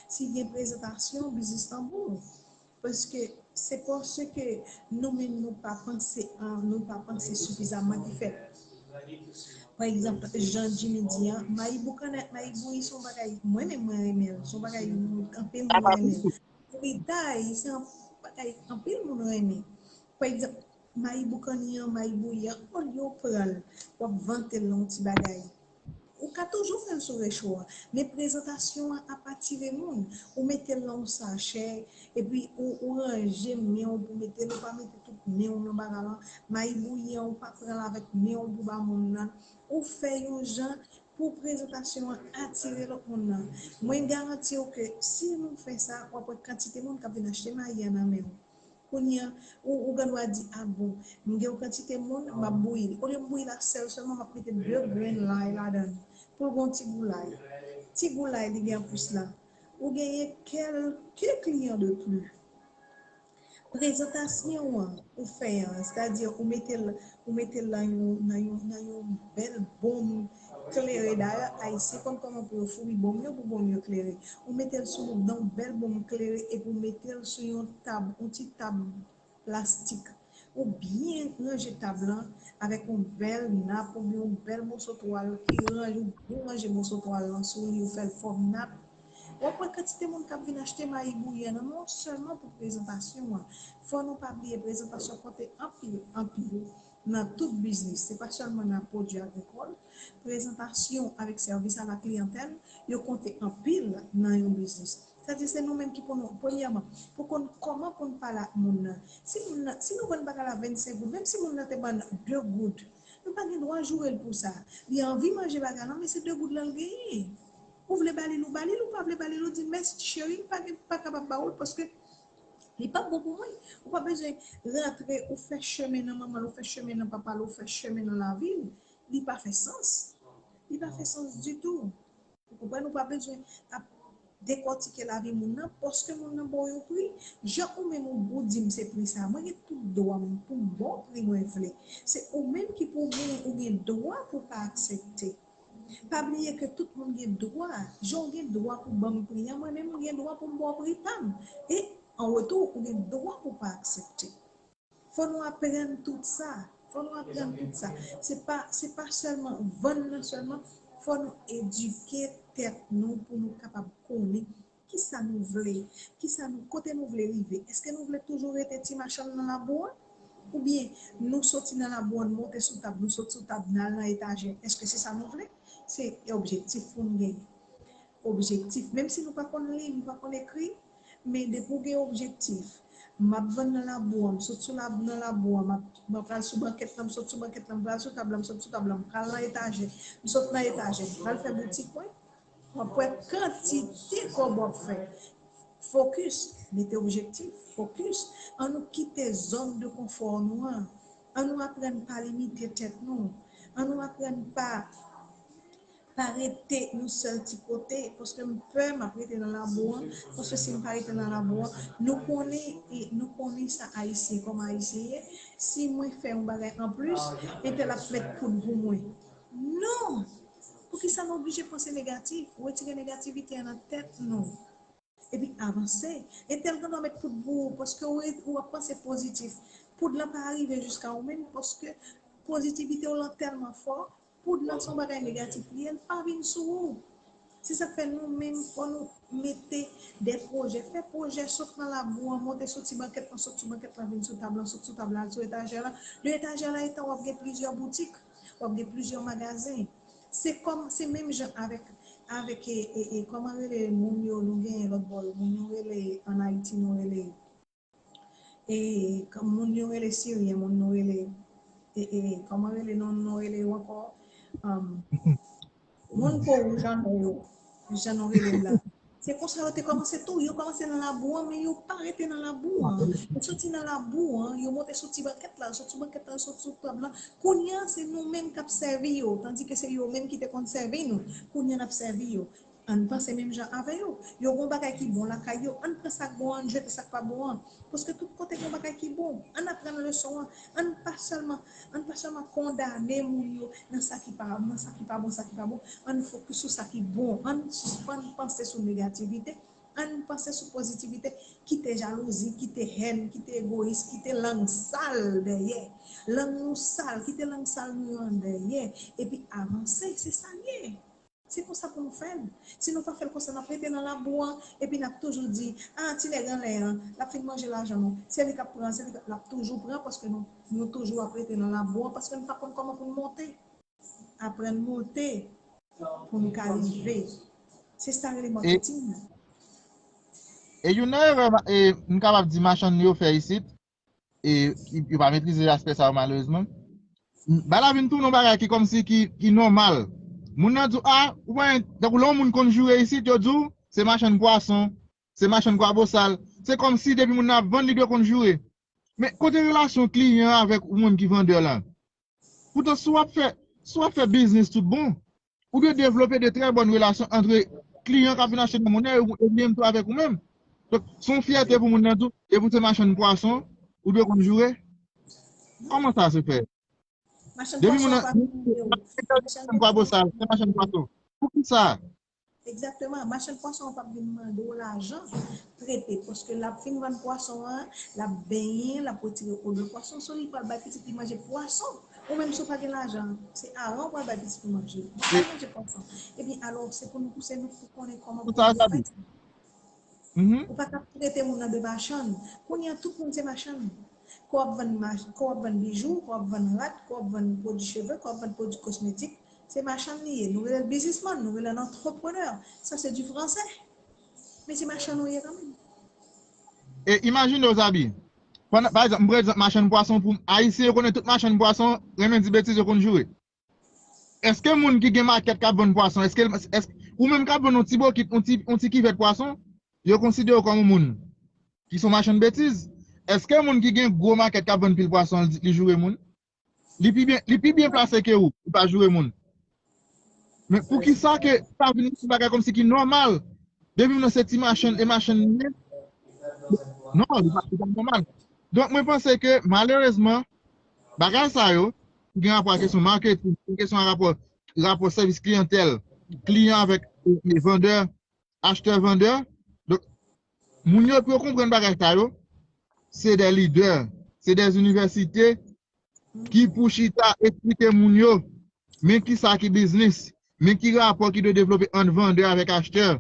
Si gen prezantasyon, biznis lan bon. Paske se paske nou menm nou pa panse an, nou pa panse sifizaman ki fè. Pa egzanp, jan Jimmy di an, mayi boukannen ak mayi bouyi se yon bagay, mwen menm mwen renmen l, se yon bagay anpil moun renmen l. Fritay, se yon bagay anpil moun renmen. Pa egzanp, mayi boukannen an, mayi bouyi an, olye w pran l, w ap vante l nan yon ti bagay. Ou ka toujou fè l sou recho a, men prezantasyon an ap atire moun. Ou mete l nan yon sachè, epi ou, ou ranje men w pou mete l, ou pa mete tout men w nan bagay lan. Mayi bouyi an, ou pa pran l avèk men w pou ba moun nan. Ou fè yon jan pou prezantasyon an atire lòt moun nan. Mwen garanti w ke si nou fè sa, w ap wè kantite moun k ap vin achte mayi an nan men w. Kounye a, ou, ou gen dwa di, a bon, m gen yon kantite moun, m ap bouyi l. Olye m bouyi l ak sèl sèlman, m ap mete de grenn lay ladan l. Pou l gen yon ti gou lay. Ti gou lay li gen anplis la. Ou genyen kèlke kliyan de plis. Prezantasyon an ou fè an, sètadi ou mete l, ou mete l nan yon, nan yon, nan yon bèl bonm klere. Dayè, Ayisyen konn kòman pou yo fouri bonm yo pou bonm yo klere. Ou mete l sou nan yon bèl bonm klere epi ou mete l sou yon tab, yon ti tab plastik. Ou byen ranje tab lan avèk yon bèl nap oubyen yon bèl moso twal ki ranje, ou byen ranje moso twal lan sou li, ou fè l fòm nap. W ap wè kantite moun k ap vin achte mayi bouyi an nan men w sèlman pou prezantasyon an. Fò nou pa bliye prezantasyon konte anpil, anpil nan tout biznis. Se pa sèlman nan pwodui agrikòl. Prezantasyon avèk sèvis a la kliyantèl, yo konte anpil nan yon biznis. Sètadi se nou menm ki pou nou, premyèman, pou konn kòman pou n pale ak moun nan. Si moun nan, si nou vann bagay la vennsenk goud, menm si moun nan te ban n de goud, nou pa gen dwa joure l pou sa. Li anvi manje bagay la, men se de goud lan l genyen. Ou vle ba li l, ou ba li l, ou pa vle ba li l, ou di, mèsi cheri, m pa gen, pa kapab ba ou l paske li p ap bon pou mwen. Ou pa bezwen rantre, ou fè chemen nan manman l, ou fè chemen nan papa l, ou fè chemen nan lavi l. Li pa fè sans. Li pa fè sans ditou. Ou konprann? Ou pa bezwen ap dekòtike lavi moun nan, paske moun nan ba w yon pri. Jan ou menm ou, ou di m se pri sa, mwen gen tout dwa m pou m ba w pri mwen vle. Se ou menm ki pou gen, ou gen dwa pou pa aksepte. Pa bliye ke tout moun gen dwa. Jan w gen dwa pou ban m pri an, mwen menm m gen dwa pou m ba w pri pa m. E an retou, ou gen dwa pou pa aksepte. Fò nou aprann tout sa. Fò nou aprann tout sa. Se pa, se pa sèlman vann nan sèlman. Fò nou edike tèt nou pou nou kapab konnen kisa nou vle, kisa nou, kote nou vle rive. Èske nou vle toujou rete ti machann nan labou an? Oubyen nou soti nan labou an, nou monte sou tab, nou sot sou tab, n al nan etajè. Èske se sa nou vle? Se objektif pou n genyen. Objektif. Menm si nou pa konn li, nou pa konn ekri, men depi w gen objektif, m ap vann nan labou an, m sot sou lab, nan labou an, m ap, m ap pral sou bankèt lan, m sot sou bankèt lan, m pral sou tab la, m sot sou tab la, m pral nan etajè, m sot nan etajè, m pral fè boutik mwen. W ap wè kantite kòb w ap fè. Fokis, mete objektif, fokis. An nou kite zòn de konfò nou an. An nou aprann pa limite tèt nou. An nou aprann pa pa rete yon sèl ti kote, paske m pè m ap rete nan labou an, paske si m pa rete nan labou an, nou konnen, e nou konnen sa Ayisyen, kòman Ayisyen ye, si mwen fè yon bagay anplis, entèl ap met poud pou mwen. Non! Poukisa nou oblije panse negatif? Retire negativite an nan tèt nou. Epi avanse. Entèl gen dwa met poud pou ou, paske ou, ou ap panse pozitif. Poud lan pa rive jiska ou menm, paske pozitivite w lan tèlman fò, poud lan se yon bagay negatif li ye, l pa vin sou ou. Se sa k fè nou menm, fò nou mete de pwojè. Fè pwojè, sot nan labou an, monte sou ti bankèt lan, sot sou bankèt lan, vin sou tab lan, sot sou tab la, al sou etajè la. De etajè la, etan w ap gen plizyè boutik, w ap gen plizyè magazen. Se kòm, se menm jan avèk, avèk, e, e, e, kòman rele moun yo, nou genyen lòt bò yo, moun yo rele, ann Ayiti, nou rele, e, kòm moun yo rele Siryen, moun nou rele, e, e, kòman rele, nou, nou rele yo ankò? Um, moun po wouj an nou yo, jan nou rele m la. Se konsa yo te kòmanse tou, yo kòmanse nan labou an, men yo pa rete nan labou an. Yo soti nan labou an, yo monte sou ti bankèt la, yo sot sou bankèt la, yo sot sou tab la. Kounye a, se nou menm k ap sèvi yo, tandike se yo menm ki te konn sèvi nou. Kounye a, n ap sèvi yo. Ann panse menm jan avè yo. Yo gen yon bagay ki bon lakay yo, ann pran sa k bon an, ann jete sa k pa bon an. Paske tout kote gen yon bagay ki bon. Ann aprann leson an. Ann pa sèlman, ann pa sèlman kondane moun yo nan sa ki pa, nan sa ki pa bon, sa ki pa bon. Ann fokis sou sa ki bon. Ann sispann panse sou negativite. Ann panse sou pozitivite. Kite jalouzi, kite hèn, kite egoyis, kite lang sal dèyè. Lang nou sal, kite lang sal nou yo an dèyè. Epi avanse, se sa l ye. Se konsa pou nou fè l. Si nou pa fè l konsa, n ap rete nan labou an, epi n ap toujou di, a, ti nèg anlè an, l ap fin manje lajan nou. Se li k ap pran, se li k ap, l ap toujou pran, paske nou, nou toujou ap rete nan labou an, paske nou pa konn kòman pou n monte. Aprann monte pou n ka rive. Se sa rele maketing. E youn nan erè, e, m kapab di machann yo fè isit, e, ki, yo pa metrize aspè sa yo malerezman. Bagay la vin tounen yon bagay ki kòmsi ki, ki nòmal. Moun nan di w, a, ou pa, tankou lè yon moun konn joure isit, yo di w, se machann pwason, se machann kwabosal. Se kòmsi depi moun nan ap vann, li dwe konn joure. Men kote relasyon kliyan avèk ou menm ki vandè la? Poutan, si w ap fè, si w ap fè biznis tout bon, ou dwe devlope de trè bòn relasyon ant kliyan k ap vin achte nan mounen e, e li menm tou avèk ou menm. Donk, se yon fyète pou moun nan tou. Depi w se machann pwason, ou dwe konn joure? Kòman sa se fè? Depi moun nan machann pwason, se machann pwason. Poukisa? Egzakteman. Machann pwason an p ap vin mande w lajan trete, paske l ap fin vann pwason an, l ap benyen, l ap retire odè pwason, so li pral bay pitit li manje pwason. Ou menm, si w pa gen lajan, se aran w pral bay pitit ou manje. Ou pa manje pwason. Ebyen, alò, se pou nou pouse nou pou konnen kòman pou nou fè. Ou pa ka trete moun nan de machann. Kounye a, tout moun se machann. Kò w ap vann mach-, kò w ap vann bijou, kò w ap vann rad, kò w ap vann pwodui cheve, kò w ap vann pwodui kosmetik, se machann li ye. Nou rele l biznismann, nou rele l antreprenè. Sa se di fransè. Men se machann ou ye kanmenm. E imajine w, Zabi. Pandan, pa egzanp, m pran egzanp machann pwason pou m. Ayisyen yo konnen tout machann pwason renmen di betiz, yo konn joure. Èske moun ki gen makèt k ap vann pwason, èske, èske ou menm k ap vann yon ti bokit, yon ti, yon ti kivèt pwason, yo konsidere w kòm yon moun ki se yon machann betiz? Èske moun ki gen gwo makèt k ap vann pil pwason, li, li joure moun? Li pi byen, li pi byen plase ke ou, li pa joure moun. Men poukisa ke sa vin yon bagay kòmsi ki nòmal? Depi moun nan se ti machann e machann li ye. Non, li pa, li pa nòmal. Donk, mwen panse ke, malerezman, bagay sa yo, ki gen rapò ak kesyon maketing, kesyon rapò, rapò sèvis kliyantèl, kliyan avèk, e, e, vandè, achtè, vandè. Donk, moun yo, pou yo konprann bagay sa yo, se de lidè, se de inivèsite ki pou chita eksplike moun yo, men kisa ki biznis, men ki rapò ki dwe devlope ant vandè avèk achtè,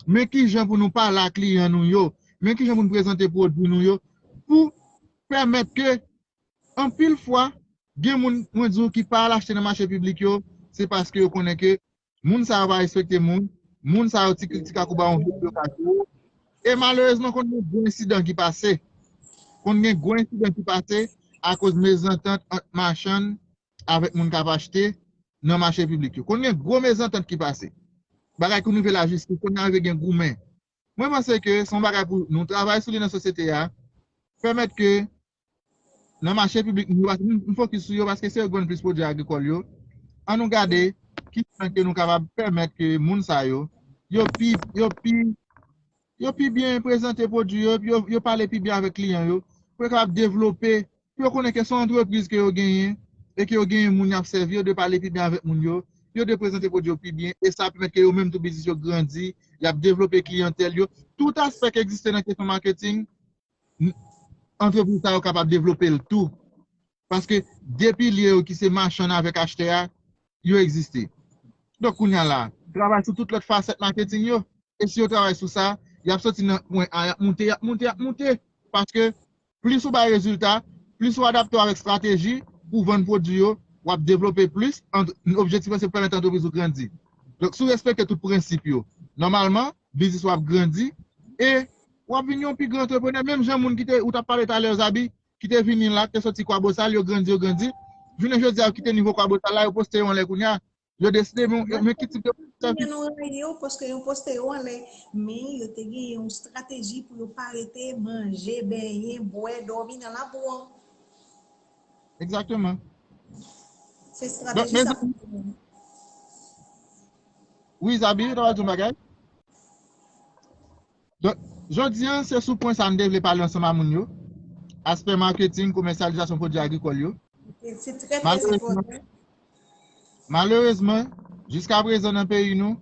men kijan pou nou pale ak kliyan nou yo, men kijan pou nou prezante pwodui nou yo, pou pèmèt ke, anpil fwa, gen moun, mwen di w, ki pa al achte nan mache piblik yo, se paske yo konnen ke moun sa yo pa respekte moun, moun sa yo ti krik ti kakou ba yon vye blokaj pou ou. E malerezman, konn gen gwo ensidan ki pase. Konn gen gwo ensidan ki pase akoz mezantant ant machann avèk moun k ap achte nan mache piblik yo. Konn gen gwo mezantant ki pase. Bagay konn rive lajistis, konn rive gen goumen. Mwen panse ke se yon bagay pou nou travay sou li nan sosyete a, pèmèt ke nan mache piblik nou yo, paske m, m fokis sou yo, paske se yo k vann plis pwodui agrikòl yo. An nou gade kijan ke nou kapab pèmèt ke moun sa yo, yo pi, yo pi, yo pi byen prezante pwodui yo, yo, yo pale pi byen avèk kliyan yo, pou yo kapab devlope, pou yo konnen ke se yon antrepriz ke yo genyen, e ke yo genyen moun y ap sèvi, yo dwe pale pi byen avèk moun yo, yo dwe prezante pwodui yo pi byen, e sa pèmèt ke yo menm tou biznis yo grandi, y ap devlope kliyantèl yo. Tout aspè ki egziste nan kesyon maketing, n-, antrepriz sa yo kapab devlope l tou. Paske de pilye yo ki se machann avèk achtè a, yo egziste. Donk, kounye a la, travay sou tout lòt fasèt maketing yo. E si yo travay sou sa, y ap soti nan pwen A, y ap moute, y ap moute, y ap moute. Paske plis ou bay rezilta, plis ou adapte w avèk estrateji pou vann pwodui yo, w ap devlope plis. Ant-, objektif la se pèmèt antrepriz ou grandi. Donk, si w respekte tout prensip yo, nòmalman, biznis w ap grandi e w ap vin yon pi gran antreprenè. Menm jan moun ki te, ou t ap pale talè, Zabi, ki te vini la, ki te soti Kwabosal, yo grandi, yo grandi. Jounen jodi a, yo kite nivo Kwabosal la, yo poste yo anlè kounye a. Yo deside, men, men ki tip de... Kounye a nou rayi yo paske yo poste yo anlè, men yo te gen yon estrateji pou yo pa rete manje, benyen, bwè, dòmi nan labou an. Egzakteman. Se estrateji sa. Wi, Zabi, ou ta pral di yon bagay? Donk, jodi a, se sou pwen sa a m te vle pale ansanm a moun yo. Aspè maketing, komèsyalizasyon pwodui agrikòl yo. Ok, se trè, trè enpòtan. Malerezman, jiska prezan nan peyi nou,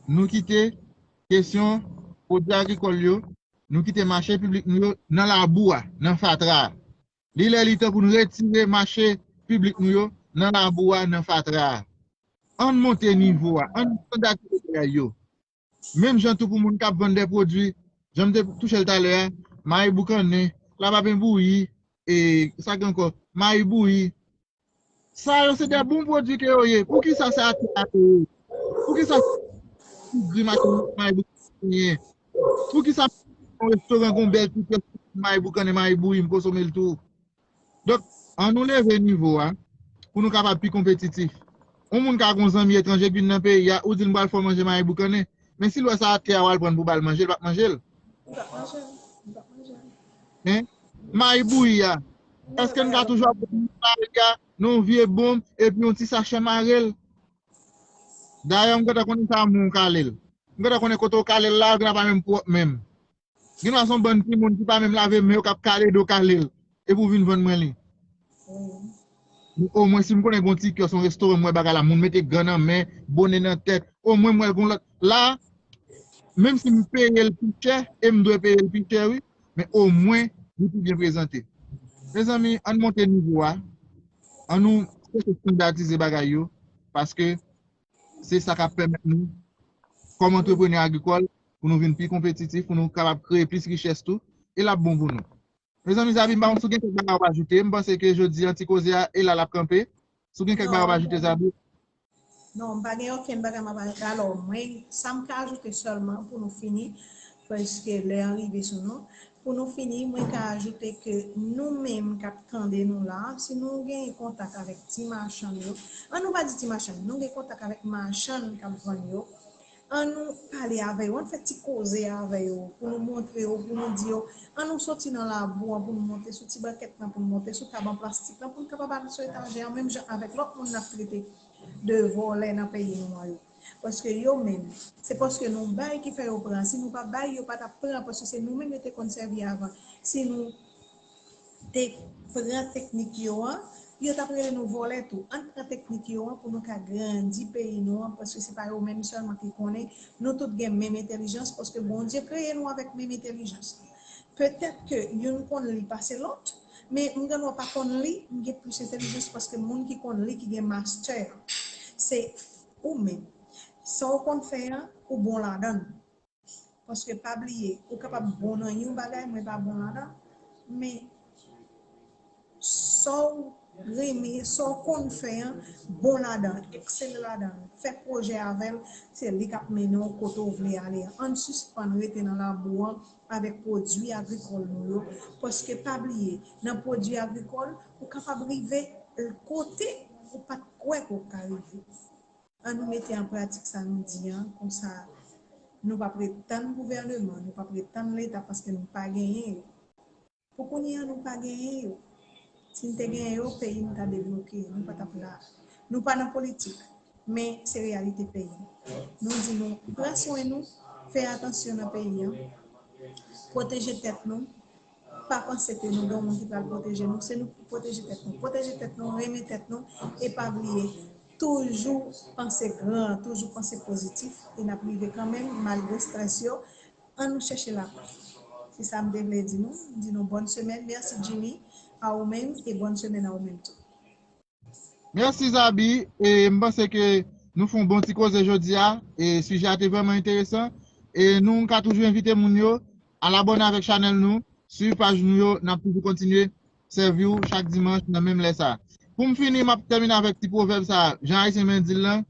nou kite kesyon pwodui agrikòl yo, nou kite mache piblik nou yo nan labou a, nan fatra a. Li lè li tan pou n retire mache piblik nou yo nan labou a, nan fatra a. Ann monte nivo a, ann standatize bagay yo. Menm jan tou pou moun k ap vann de pwodui, jan m te touche l talè a, mayi boukannen, lapapen bouyi, e sa gen ankò, mayi bouyi. Sa yo se de bon pwodui ke yo ye. Poukisa se atè a yo ye? Poukisa se gri maten mayi boukannen? Poukisa yon restoran gon bèl ti pye mayi boukannen, mayi bouyi, m konsome l tou? Donk, ann nou leve nivo a pou nou kapab pi konpetitif. Yon moun ka gon zanmi etranje k vin nan peyi a, ou di l m pral fè w manje mayi boukannen. Men si l wè se atè a w al pran pou ba l manje, l p ap manje l. Li p ap manje l. Li p ap manje l. Hein? Mayi bouyi a. Èske n ka toujou ap pran mayi a nan yon vye bonm epi yon ti sachè mare l? Dayè, m gentan konnen sa moun kale l. M gentan konnen kote w kale l la, yo gentan pa menm pwòp menm. Gen dwa se yon bann timoun ki pa menm lave men yo k ap kale do kale l. Epi w vin vann mwen li. Men omwen si m konnen gen yon ti kyòs, yon restoran, m wè bagay la, moun mete gan nan men, bone nan tèt, omwen m wè gen yon lòt. La, menm si m peye l pi chè, e m dwe peye l pi chè, wi, men omwen, li pi byen prezante. Mezanmi, ann monte nivo a, ann nou sese standardize bagay yo, paske se sa k ap pèmèt nou, kòm antreprenè agrikòl, pou nou vin pi konpetitif, pou nou kapab kreye plis richès tou, e l ap bon pou nou. Mezanmi, Zabi, m pa konn si w gen kèk bagay w ajoute. M panse ke jodi a, ti koze a, e la l ap kanpe. Si w gen kèk bagay w ajoute, Zabi. Non, m pa gen okenn bagay m ap ajoute. Alò, mwen, sa m ka ajoute sèlman pou nou fini, paske lè an rive sou nou. Pou nou fini, mwen ka ajoute ke nou menm k ap tande nou la, si nou gen kontak avèk ti machann yo, an nou pa di ti machann, nou gen kontak avèk machann k ap vann yo, an nou pale avè yo, ann fè ti koze avè yo, pou nou montre yo, pou nou di yo, an nou soti nan labou an, pou nou monte sou ti bakèt lan, pou nou monte sou tab an plastik lan, pou nou kapab al sou etajè an, menm jan avèk lòt moun n ap trete de vòlè nan peyi nou an yo. Paske yo menm, se paske nou bay ki fè yo pran. Si nou pa bay, yo pa t ap pran, paske se nou menm yo te konn sèvi avan. Si nou te pran teknik yo an, yo t ap rele nou vòlè tou. Ann pran teknik yo an pou nou ka grandi peyi nou an, paske se pa yo menm sèlman ki konnen. Nou tout gen menm entèlijans, paske Bondye kreye nou avèk menm entèlijans. Petèt ke youn konn li pase lòt, men m gen dwa pa konn li, m gen plis entèlijans paske moun ki konn li ki gen mastè an. Se ou menm. Sa w konn fè an, ou bon ladan l. Paske pa bliye, ou kapab bon nan yon bagay, mwen pa bon ladan l, men sa w renmen, sa w konn fè an, bon ladan l, eksele ladan l, fè pwojè avè l, se li k ap mennen w kote w vle ale a. Ann sispann rete nan labou an avèk pwodui agrikòl nou yo, paske pa bliye, nan pwodui agrikòl, ou kapab rive kote ou pa t kwè ke w ka rive. Ann nou mete an pratik sa nou di an, konsa nou p ap ret tann gouvèneman, nou p ap ret tann Leta paske nou pa genyen yo. Pou kounye a nou pa genyen yo. Si n te genyen yo, peyi n ta debloke, nou pa t ap la. Nou pa nan politik, men se reyalite peyi n. Nou di nou pran swen nou, fè atansyon nan peyi an, pwoteje tèt nou, pa panse ke nou gen yon moun ki pral pwoteje nou, se nou ki pwoteje tèt nou. Pwoteje tèt nou, renmen tèt nou, e pa bliye, toujou panse gran, toujou panse pozitif, e n ap rive kanmenm, malgre strès yo, ann nou chèche lapè. Se sa m te vle di nou, m di nou bòn semèn, mèsi Jimmy, a ou menm, e bòn semèn a ou menm tou. Mèsi Zabi, e m panse ke nou fè yon bon ti koze jodi a, e sijè a te vrèman enteresan, e nou ka toujou envite moun yo al abòne avèk chanèl nou, swiv paj nou yo, n ap toujou kontinye sèvi w chak dimanch nan menm lè sa. Pou m fini, m ap tèmine avèk ti pwovèb sa, jan Ayisyen men di l lan,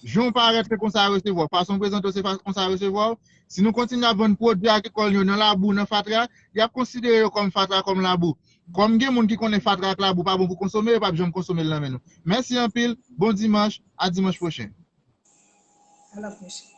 jan w parèt se konsa yo resevwa w, fason w prezante w se fa- konsa yo resevwa w. Si nou kontinye ap vann pwodui agrikòl yo nan labou, nan fatra, y ap konsidere yo kòm fatra, kòm labou. Kòm gen moun ki konnen fatra ak labou pa bon pou konsome, yo p ap janm konsome l nan men nou. Mèsi anpil, bon dimanch, a dimanch pwochen. A la pwochen.